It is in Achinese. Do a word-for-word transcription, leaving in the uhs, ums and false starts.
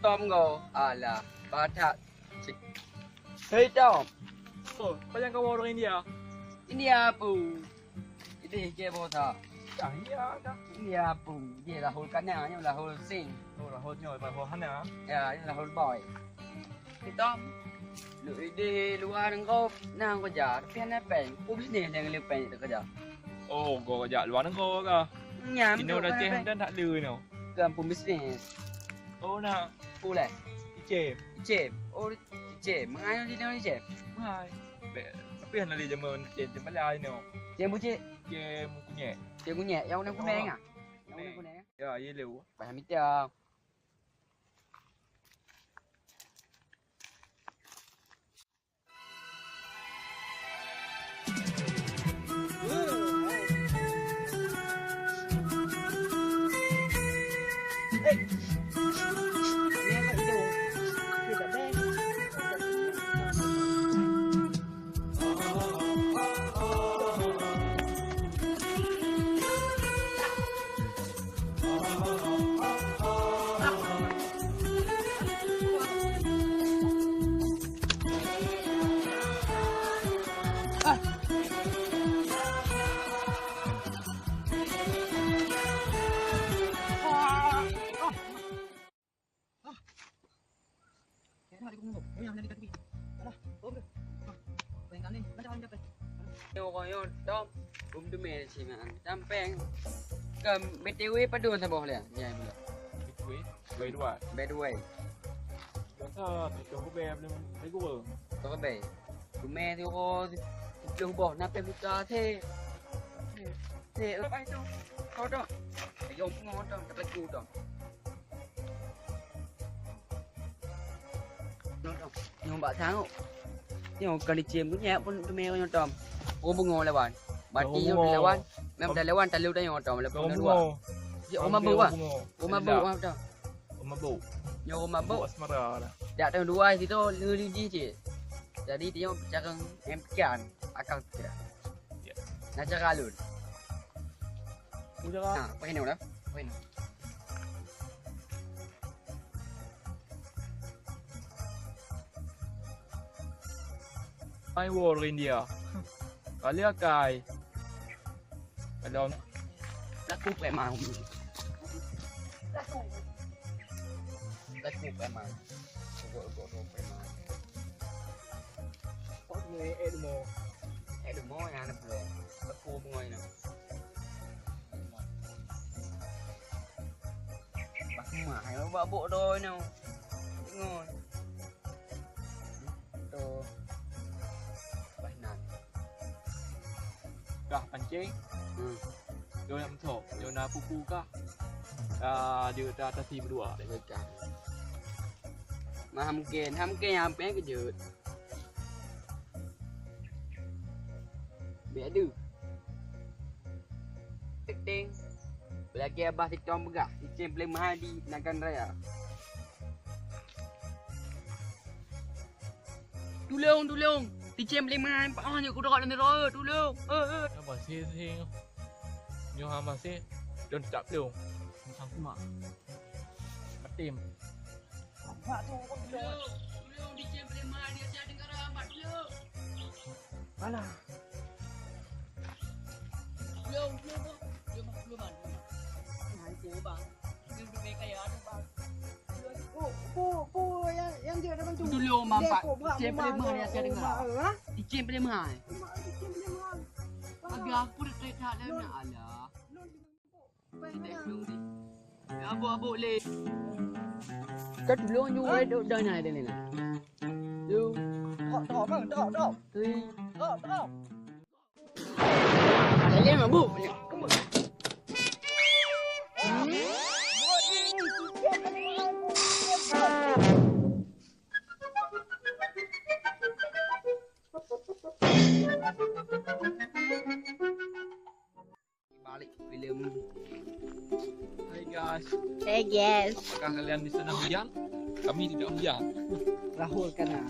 Tom go. Alah, patat. Hei, Tom. Oh, pajan kawoe ureueng India? India peue? Ideh je boh that. Dah, India dah. India peue? Ideh Rahul kana nyoe, Rahul Singh. Oh, Rahul nyoe, Rahul hana. Ya, ini Rahul boy. Hei, Tom. Lu ideh luwa nanggroe na keureuja, tapi hana péng. Peue bisnis nyang le péng teukeureuja? Oh, go jak luwa nanggroe kah? Nyan, inoe dah ceh dan tak le inoe. Kan peue bisnis? Oh, na. Peue lé? Icem. Icem. Oh, Cem, mangai di dalam Cem? Mangai. Tapi hana lé jameun Cem, Cem bala inoe. Cem bucik? Cem kunyek. Cem kunyek, yang warna kuning ah? Yang warna kuning. Ya, yellow. Bah mita. Nyoe uroe nyoe Tom, bum teumé sinan. Sampeng. Ka B T W padum saboh lé? Ya, boleh. B T W? By dua. By dua. Biasa, tujuh ribèe belum, lima ribèe. Tujuh ribèe. Teumé siuroe siplôh boh, na pèng buta, sè. Sè, lepas tu. Kau Tom. Ayo, pungo Tom, tak laku Tom. Nyoe, Tom. Nyoe bak sangok. Nyoe kali ciem tu nyak pun teumé nyoe, Tom. Oh, bungo lawan. Berarti nyoe lawan. Memang dah lawan, talu dah nyoe, Tom. Walaupun dua. Ya, oh, mabuk, ah. Oh, mabuk, ah, Tom. Oh, mabuk. Nyoe, oh, mabuk. Mabuk asmara lah. Dak tahun dua situ, lima jih cik. Jadi, dia cara M P K, akal pikiran. Ya. Nah, cara alun. Udah lah. Nah, apa ini udah? Apa ini? Hai, war India. Kali akai. Kalau laku preman. Laku. Laku preman. Laku, laku, laku preman. Kok ni, eh, demo? Eh, demo yang ada pula. Laku bunga ni. Bak rumah, ayo bak bok doi nyoe. Tengok. Tu. Bah nan. Kah pancing? Hmm. Jom nak meusok. Jom na pupu kah? Ah, dia dah tasi berdua. Dah gagal. Mah mungkin, ha mungkin apa yang kejut. Biar tu. Keting. Belagi abah si Tom peugah, si Cem Pelemahan di Nagan Raya. Tulông, tulông! Si Cem Pelemahan, pak ah, nyoe kudok dalam nero, tulông! Eh, eh. Apa sih, sih? Nyoe hama sih, don tak pelong. Sang kuma. Matim. Mak tu, tulông, tulông, si Cem Pelemahan, dia siap dengar lambat, tulông! Alah. Tulông, tulông, bang. Tulông, bang, tulông, bang. Nah, itu, bang. Tulông, tulông, kaya, ada, bang. Oh, oh, oh, yang, yang dia dah bantu. Tulông, bang, Pak. Dia kok, bang, Cem Pelemahan, dia siap dengar. Bang, ha? Di Cem Pelemahan. Bang, di Cem Pelemahan. Bang. Agak aku dah tak ada, nak, alah. Abuk-abuk lé. Ka tulông ju wai dok dana deh lé na. Yo. Drop, drop, bang, drop, drop. Three. Drop, drop. Ada lé mabuk. Balik filem. Hai guys. Hey guys. Apakah kalian di sana hujan? Kami tidak hujan. Rahul kana.